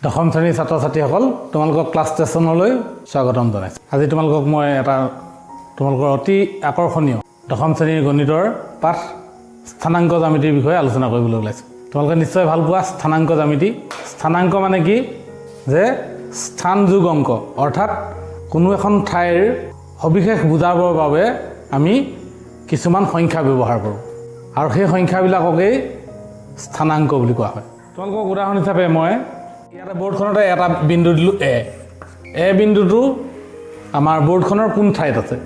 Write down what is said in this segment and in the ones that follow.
দশম শ্ৰেণীৰ ছাত্ৰ ছাত্ৰীসকল, তোমালোকক ক্লাছ ষ্টেচনলৈ স্বাগতম জনাইছোঁ। আজি তোমালোকক মই এটা তোমালোকৰ অতি আকৰ্ষণীয় দশম শ্ৰেণীৰ গণিতৰ পাঠ স্থানাংক জ্যামিতিৰ বিষয়ে আলোচনা কৰিবলৈ ওলাইছোঁ। তোমালোকে নিশ্চয় ভাল পোৱা স্থানাংক জ্যামিতি। স্থানাংক মানে কি যে স্থান যোগ অংক, অৰ্থাৎ কোনো এখন ঠাইৰ সবিশেষ বুজাবৰ বাবে আমি কিছুমান সংখ্যা ব্যৱহাৰ কৰোঁ আৰু সেই সংখ্যাবিলাককেই স্থানাংক বুলি কোৱা হয়। তোমালোকক উদাহৰণ হিচাপে মই ইয়াতে বৰ্ডখনতে এটা বিন্দু দিলোঁ, এ। এ বিন্দুটো আমাৰ বৰ্ডখনৰ কোন ঠাইত আছে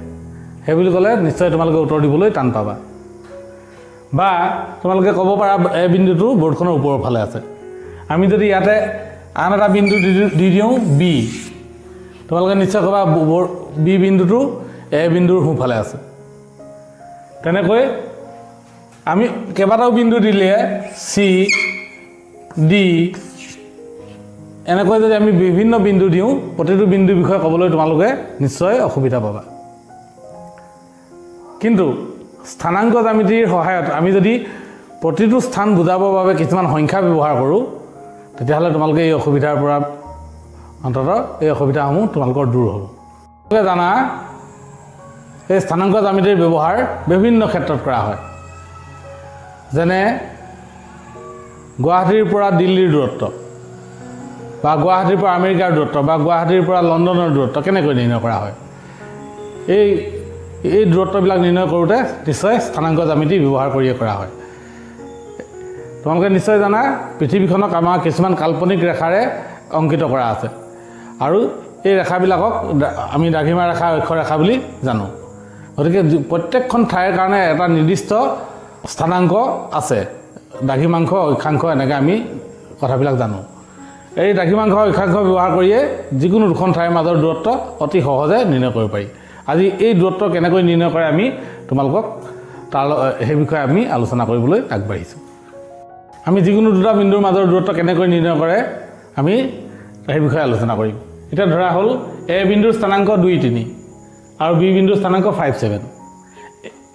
সেই বুলি ক'লে নিশ্চয় তোমালোকে উত্তৰ দিবলৈ টান পাবা বা তোমালোকে ক'ব পাৰা এ বিন্দুটো বৰ্ডখনৰ ওপৰৰ ফালে আছে। আমি যদি ইয়াতে আন এটা বিন্দু দি দিওঁ বি, তোমালোকে নিশ্চয় ক'বা বি বিন্দুটো এ বিন্দুৰ সোঁফালে আছে। তেনেকৈ আমি কেইবাটাও বিন্দু দিলে, চি, ডি, এনেকৈ যদি আমি বিভিন্ন বিন্দু দিওঁ, প্ৰতিটো বিন্দুৰ বিষয়ে ক'বলৈ তোমালোকে নিশ্চয় অসুবিধা পাবা। কিন্তু স্থানাংক জ্যামিতিৰ সহায়ত আমি যদি প্ৰতিটো স্থান বুজাবৰ বাবে কিছুমান সংখ্যা ব্যৱহাৰ কৰোঁ, তেতিয়াহ'লে তোমালোকে এই অসুবিধাৰ পৰা অন্ততঃ এই অসুবিধাসমূহ তোমালোকৰ দূৰ হ'ব। তোমালোকে জানা, এই স্থানাংক জ্যামিতিৰ ব্যৱহাৰ বিভিন্ন ক্ষেত্ৰত কৰা হয়, যেনে গুৱাহাটীৰ পৰা দিল্লীৰ দূৰত্ব বা গুৱাহাটীৰ পৰা আমেৰিকাৰ দূৰত্ব বা গুৱাহাটীৰ পৰা লণ্ডনৰ দূৰত্ব কেনেকৈ নিৰ্ণয় কৰা হয়। এই এই দূৰত্ববিলাক নিৰ্ণয় কৰোঁতে নিশ্চয় স্থানাংক জ্যামিতি ব্যৱহাৰ কৰিয়ে কৰা হয়। তোমালোকে নিশ্চয় জানা, পৃথিৱীখনক আমাৰ কিছুমান কাল্পনিক ৰেখাৰে অংকিত কৰা আছে আৰু এই ৰেখাবিলাকক আমি দ্ৰাঘিমা ৰেখা, অক্ষৰেখা বুলি জানো। গতিকে প্ৰত্যেকখন ঠাইৰ কাৰণে এটা নিৰ্দিষ্ট স্থানাংক আছে। দ্ৰাঘিমাংশ, অক্ষাংশ, এনেকৈ আমি কথাবিলাক জানো। এই দ্ৰাঘিমাংশ, অক্ষাংশ ব্যৱহাৰ কৰিয়ে যিকোনো দুখন ঠাইৰ মাজৰ দূৰত্ব অতি সহজে নিৰ্ণয় কৰিব পাৰি। আজি এই দূৰত্ব কেনেকৈ নিৰ্ণয় কৰে, আমি তোমালোকক সেই বিষয়ে আমি আলোচনা কৰিবলৈ আগবাঢ়িছোঁ। আমি যিকোনো দুটা বিন্দুৰ মাজৰ দূৰত্ব কেনেকৈ নিৰ্ণয় কৰে, আমি সেই বিষয়ে আলোচনা কৰিম। এতিয়া ধৰা হ'ল এ বিন্দুৰ স্থানাংক 2, 3 আৰু বি বিন্দুৰ স্থানাংক 5, 7।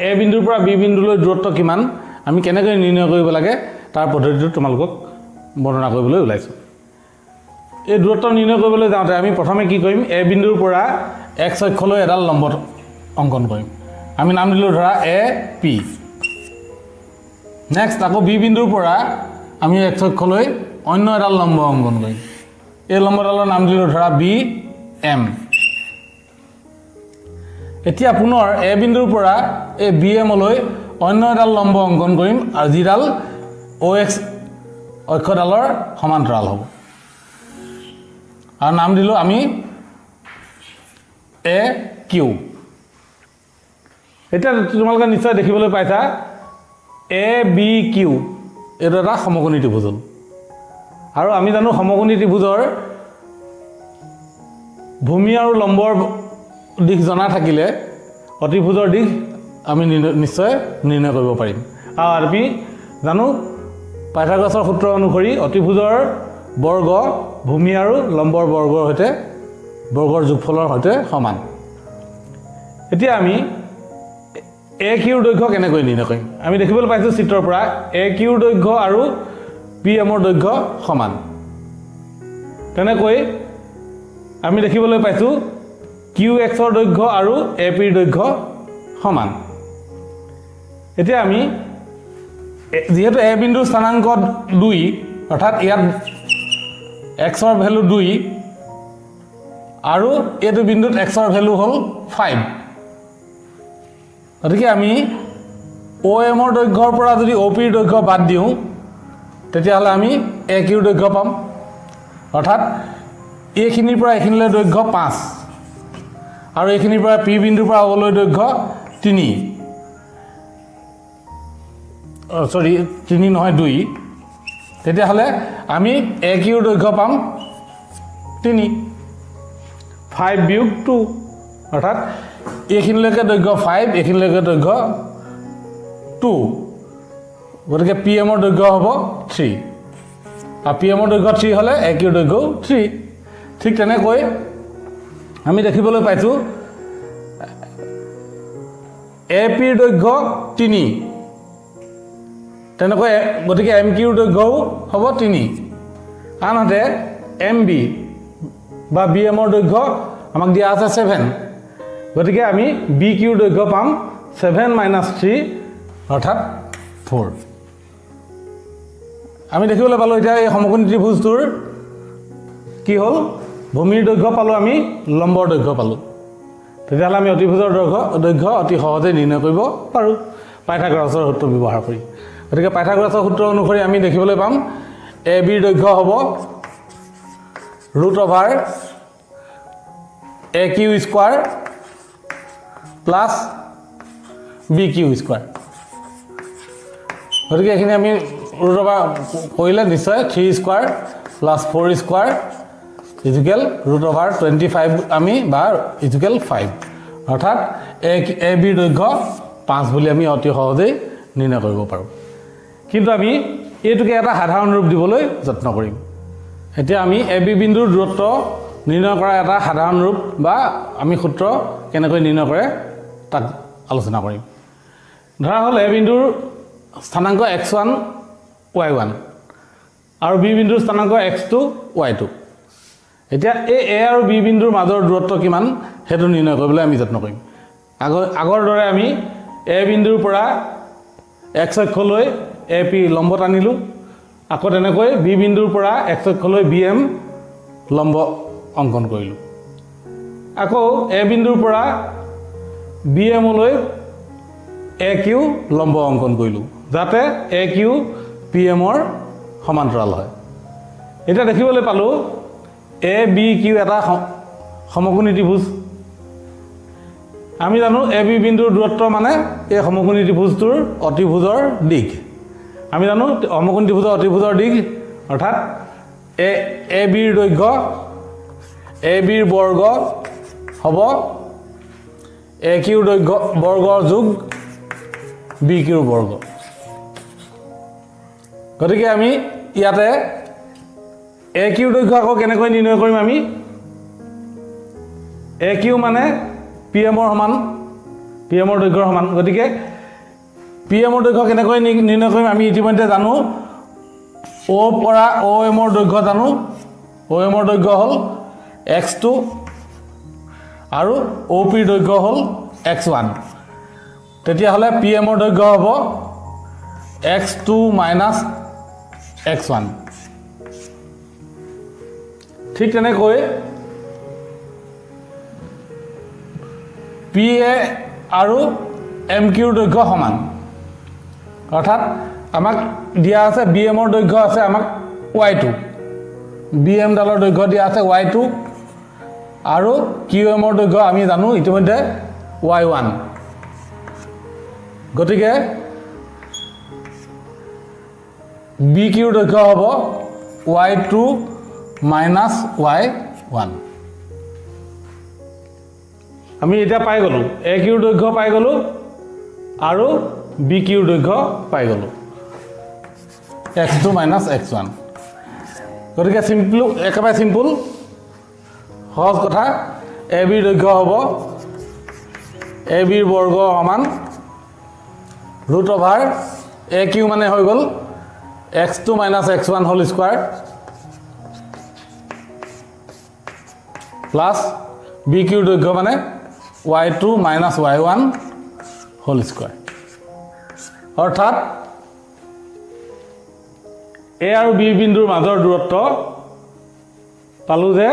এ বিন্দুৰ পৰা বি বিন্দুলৈ দূৰত্ব কিমান, আমি কেনেকৈ নিৰ্ণয় কৰিব লাগে, তাৰ পদ্ধতিটো তোমালোকক বৰ্ণনা কৰিবলৈ ওলাইছোঁ। এই দূৰত্ব নিৰ্ণয় কৰিবলৈ যাওঁতে আমি প্ৰথমে কি কৰিম? এ বিন্দুৰ পৰা এক্স অক্ষলৈ এডাল লম্ব অংকন কৰিম। আমি নাম দিলোঁ ধৰা এ পি। নেক্সট আকৌ বি বিন্দুৰ পৰা আমি এক্স অক্ষলৈ অন্য এডাল লম্ব অংকন কৰিম। এই লম্বডালৰ নাম দিলোঁ ধৰা বি এম। এতিয়া পুনৰ এ বিন্দুৰ পৰা এই বি এমলৈ অন্য এডাল লম্ব অংকন কৰিম আৰু যিডাল অ' এক্স অক্ষডালৰ সমান্তৰাল হ'ব আৰু নাম দিলোঁ আমি এ কিউ। এতিয়া তোমালোকে নিশ্চয় দেখিবলৈ পাইছা, এ বি কিউ এইটো এটা সমকোণী ত্ৰিভুজ হ'ল আৰু আমি জানো সমকোণী ত্ৰিভুজৰ ভূমি আৰু লম্বৰ দিশ জনা থাকিলে অতিভুজৰ দিশ আমি নিশ্চয় নিৰ্ণয় কৰিব পাৰিম। আৰু আমি জানো, পাইথাগোৰাছৰ সূত্ৰ অনুসৰি অতিভুজৰ বৰ্গ ভূমি আৰু লম্বৰ বৰ্গৰ সৈতে বৰ্গৰ যোগফলৰ সৈতে সমান। এতিয়া আমি এ কিউৰ দৈৰ্ঘ্য কেনেকৈ নিৰ্ণয় কৰিম? আমি দেখিবলৈ পাইছোঁ চিত্ৰৰ পৰা এ কিউৰ দৈৰ্ঘ্য আৰু পি এমৰ দৈৰ্ঘ্য সমান। তেনেকৈ আমি দেখিবলৈ পাইছোঁ কিউ এক্সৰ দৈৰ্ঘ্য আৰু এ পিৰ দৈৰ্ঘ্য সমান। এতিয়া আমি যিহেতু এ বিন্দুৰ স্থানাংক 2, অৰ্থাৎ ইয়াত এক্সৰ ভেলু 2 আৰু এইটো বিন্দুত এক্সৰ ভেলু হ'ল 5, গতিকে আমি অ' এমৰ দৈৰ্ঘ্যৰ পৰা যদি অ' পিৰ দৈৰ্ঘ্য বাদ দিওঁ, তেতিয়াহ'লে আমি এ কিউৰ দৈৰ্ঘ্য পাম। অৰ্থাৎ এইখিনিৰ পৰা এইখিনিলৈ দৈৰ্ঘ্য 5 আৰু এইখিনিৰ পৰা পি বিন্দুৰ পৰা অ'লৈ দৈৰ্ঘ্য 3, চৰি, 3 নহয়, 2। তেতিয়াহ'লে আমি এ কিউৰ দৈৰ্ঘ্য পাম 3। 5 বিয়োগ 2, অৰ্থাৎ এইখিনিলৈকে দৈৰ্ঘ্য 5, এইখিনিলৈকে দৈৰ্ঘ্য 2, গতিকে পি এমৰ দৈৰ্ঘ্য হ'ব 3 আৰু পি এমৰ দৈৰ্ঘ্য 3 হ'লে এ কিউৰ দৈৰ্ঘ্যও 3। ঠিক তেনেকৈ আমি দেখিবলৈ পাইছোঁ এ পিৰ দৈৰ্ঘ্য 3, তেনেকৈ গতিকে এম কিউৰ দৈৰ্ঘ্যও হ'ব 3। আনহাতে এম বি বা বি এমৰ দৈৰ্ঘ্য আমাক দিয়া আছে 7। গতিকে আমি বি কিউৰ দৈৰ্ঘ্য পাম 7 মাইনাছ 3, অৰ্থাৎ 4। আমি দেখিবলৈ পালোঁ, এতিয়া এই সমকোণী ত্ৰিভুজটোৰ কি হ'ল? ভূমিৰ দৈৰ্ঘ্য পালোঁ আমি, লম্বৰ দৈৰ্ঘ্য পালোঁ। তেতিয়াহ'লে আমি অতিভুজৰ দৈৰ্ঘ্য অতি সহজেই নিৰ্ণয় কৰিব পাৰোঁ পাইথাগোৰাছৰ সূত্ৰ ব্যৱহাৰ কৰি। গতিকে পাইথাগোৰাছৰ সূত্ৰ অনুসৰি আমি দেখিবলৈ পাম, এ বিৰ দৈৰ্ঘ্য হ'ব root over AQ square plus BQ square। গতিকে এইখিনি আমি ৰুট অভাৰ কৰিলে নিশ্চয় three square plus four square is equal root over 25 আমি বা is equal 5, অৰ্থাৎ এ বিৰ দৈৰ্ঘ্য 5 বুলি আমি অতি সহজেই নিৰ্ণয় কৰিব পাৰোঁ। কিন্তু আমি এইটোকে এটা সাধাৰণ ৰূপ দিবলৈ যত্ন কৰিম। এতিয়া আমি এ বি বিন্দুৰ দূৰত্ব নিৰ্ণয় কৰা এটা সাধাৰণ ৰূপ বা আমি সূত্ৰ কেনেকৈ নিৰ্ণয় কৰে তাক আলোচনা কৰিম। ধৰা হ'ল এ বিন্দুৰ স্থানাংক এক্স ওৱান, ৱাই ওৱান আৰু বি বিন্দুৰ স্থানাংক এক্স টু, ৱাই টু। এতিয়া এই এ আৰু বি বিন্দুৰ মাজৰ দূৰত্ব কিমান, সেইটো নিৰ্ণয় কৰিবলৈ আমি যত্ন কৰিম। আগৰ দৰে আমি এ বিন্দুৰ পৰা এক্স অক্ষলৈ এ পি লম্ব টানিলোঁ। আকৌ তেনেকৈ বি বিন্দুৰ পৰা এক্স অক্ষলৈ বি এম লম্ব অংকন কৰিলোঁ। আকৌ এ বিন্দুৰ পৰা বি এমলৈ এ কিউ লম্ব অংকন কৰিলোঁ, যাতে এ কিউ পি এমৰ সমান্তৰাল হয়। এতিয়া দেখিবলৈ পালোঁ, এ বি কিউ এটা সমকোণী ত্ৰিভুজ। আমি জানো, এ বি বিন্দুৰ দূৰত্ব মানে এই সমকোণী ত্ৰিভুজটোৰ অতিভুজৰ দীঘ। আমি জানো, সমকোণী ত্ৰিভুজৰ অতিভুজৰ দীঘ, অৰ্থাৎ এ বিৰ দৈৰ্ঘ্য, এ বিৰ বৰ্গ হ'ব এ কিউৰ দৈৰ্ঘ্য বৰ্গ যোগ বি কিউৰ বৰ্গ। গতিকে আমি ইয়াতে এ কিউৰ দৈৰ্ঘ্য আকৌ কেনেকৈ নিৰ্ণয় কৰিম? আমি এ কিউ মানে পি এমৰ সমান, পি এমৰ দৈৰ্ঘ্যৰ সমান। গতিকে পি এমৰ দৈৰ্ঘ্য কেনেকৈ নিৰ্ণয় কৰিম? আমি ইতিমধ্যে জানো, অ' পৰা অ' এমৰ দৈৰ্ঘ্য জানো। অ' এমৰ দৈৰ্ঘ্য হ'ল এক্স টু আৰু অ' পিৰ দৈৰ্ঘ্য হ'ল এক্স ওৱান। তেতিয়াহ'লে পি এমৰ দৈৰ্ঘ্য হ'ব X two minus X one। ঠিক তেনেকৈ পি এ আৰু এম কিউৰ দৈৰ্ঘ্য সমান, অৰ্থাৎ আমাক দিয়া আছে বি এমৰ দৈৰ্ঘ্য আছে আমাক ৱাই টু, বি এম ডালৰ দৈৰ্ঘ্য দিয়া আছে ৱাই টু আৰু কিউ এমৰ দৈৰ্ঘ্য আমি জানো ইতিমধ্যে ৱাই ওৱান। গতিকে বি কিউৰ দৈৰ্ঘ্য হ'ব Y two minus Y one। আমি এতিয়া পাই গ'লোঁ, এ কিউৰ দৈৰ্ঘ্য পাই গ'লোঁ আৰু বি কিউৰ দৈৰ্ঘ্য পাই গ'লোঁ X two minus X one। গতিকে চিম্পল, একেবাৰে চিম্পুল, সহজ কথা। এ বিৰ দৈৰ্ঘ্য হ'ব এ বিৰ বৰ্গ সমান ৰুট অভাৰ এ কিউ মানে হৈ গ'ল X two minus X one whole square plus B কিউৰ দৈৰ্ঘ্য মানে Y two minus Y one whole square। অৰ্থাৎ এ আৰু বি বিন্দুৰ মাজৰ দূৰত্ব পালোঁ যে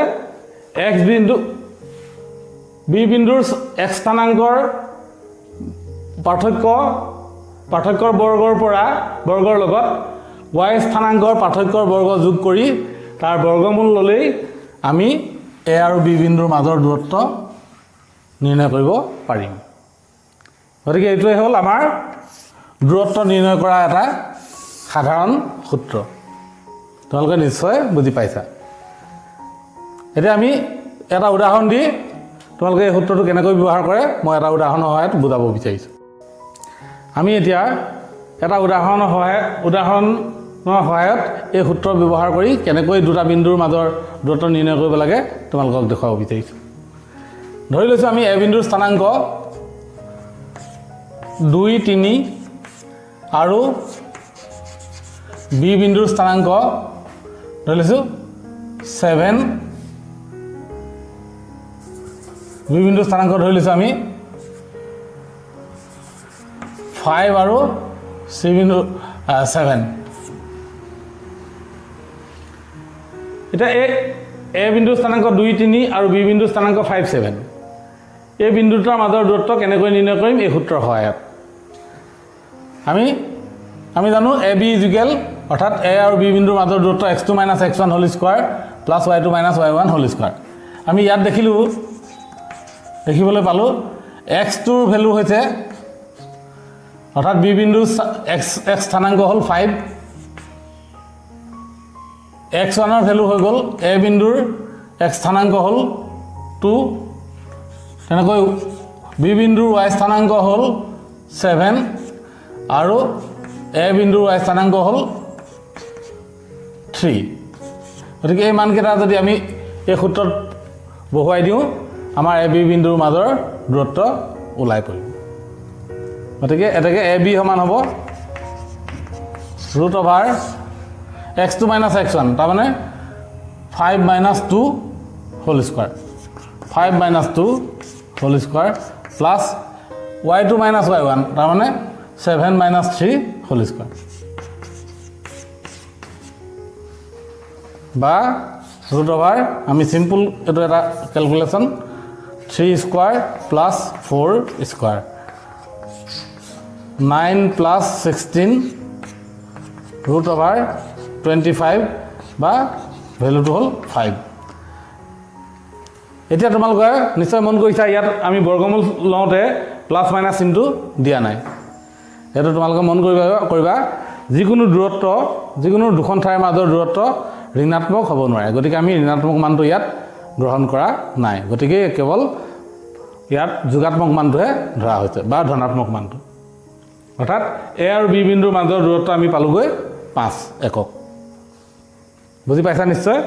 এক্স বিন্দু বি বিন্দুৰ এক্স স্থানাংকৰ পাৰ্থক্যৰ বৰ্গৰ লগত ৱাই স্থানাংকৰ পাৰ্থক্যৰ বৰ্গ যোগ কৰি তাৰ বৰ্গমূল ল'লেই আমি এ আৰু বি বিন্দুৰ মাজৰ দূৰত্ব নিৰ্ণয় কৰিব পাৰিম। গতিকে এইটোৱে হ'ল আমাৰ দূৰত্ব নিৰ্ণয় কৰা এটা সাধাৰণ সূত্ৰ। তোমালোকে নিশ্চয় বুজি পাইছা। এতিয়া আমি এটা উদাহৰণ দি তোমালোকে এই সূত্ৰটো কেনেকৈ ব্যৱহাৰ কৰে, মই এটা উদাহৰণৰ সহায়ত বুজাব বিচাৰিছোঁ। আমি এতিয়া এটা উদাহৰণৰ সহায়ত এই সূত্ৰ ব্যৱহাৰ কৰি কেনেকৈ দুটা বিন্দুৰ মাজৰ দূৰত্ব নিৰ্ণয় কৰিব লাগে, তোমালোকক দেখুৱাব বিচাৰিছোঁ। ধৰি লৈছোঁ, আমি এ বিন্দুৰ স্থানাংক 2 3 আৰু বি বিন্দুৰ স্থানাংক ধৰি লৈছোঁ ছেভেন। বি বিন্দুৰ স্থানাংক ধৰি লৈছোঁ আমি ফাইভ আৰু চি বিন্দু ছেভেন। এতিয়া এই এ বিন্দুৰ স্থানাংক 2, 3 আৰু বি বিন্দুৰ স্থানাংক 5, 7, এই বিন্দু দুটাৰ মাজৰ দূৰত্ব কেনেকৈ নিৰ্ণয় কৰিম? এই সূত্ৰৰ সহায়ত। আমি জানো এ বি ইজুকেল, অৰ্থাৎ এ আৰু বি বিন্দুৰ মাজৰ দূৰত্ব x two minus x one whole square plus y two minus y one whole square। আমি ইয়াত দেখিবলৈ পালোঁ এক্স টুৰ ভেলু হৈছে, অৰ্থাৎ বি বিন্দুৰ এক্স এক্স স্থানাংক হ'ল 5, এক্স ওৱানৰ ভেলু হৈ গ'ল এ বিন্দুৰ এক্স স্থানাংক হ'ল 2, তেনেকৈ বি বিন্দুৰ ৱাই স্থানাংক হ'ল 7 আৰু এ বিন্দুৰ ৱাই স্থানাংক হ'ল 3। গতিকে এই মানকেইটা যদি আমি এই সূত্ৰত বহুৱাই দিওঁ, আমাৰ এ বি বিন্দুৰ মাজৰ দূৰত্ব ওলাই পৰিব। গতিকে এতেকে এ বি সমান হ'ব root over x two minus x one, তাৰমানে 5 minus 2 whole square, 5 minus 2 whole square plus y two minus y one, তাৰমানে 7 minus 3 whole square বা ৰুট অভাৰ, আমি চিম্পুল এইটো এটা calculation, 3 square plus 4 square, 9 plus 16 root over 25 বা ভেলুটো হ'ল 5। এতিয়া তোমালোকে নিশ্চয় মন কৰিছা, ইয়াত আমি বৰ্গমূল লওঁতে প্লাছ মাইনাছ চিনটো দিয়া নাই। সেইটো তোমালোকে মন কৰিবা। যিকোনো দূৰত্ব, যিকোনো দুখন ঠাইৰ মাজৰ দূৰত্ব ঋণাত্মক হ'ব নোৱাৰে। গতিকে আমি ঋণাত্মক মানটো ইয়াত গ্ৰহণ কৰা নাই। গতিকে কেৱল ইয়াত যোগাত্মক মানটোহে ধৰা হৈছে বা ধনাত্মক মানটো। অৰ্থাৎ এ আৰু বি বিন্দুৰ মাজৰ দূৰত্ব আমি পালোগৈ 5 একক। বুজি পাইছা নিশ্চয়?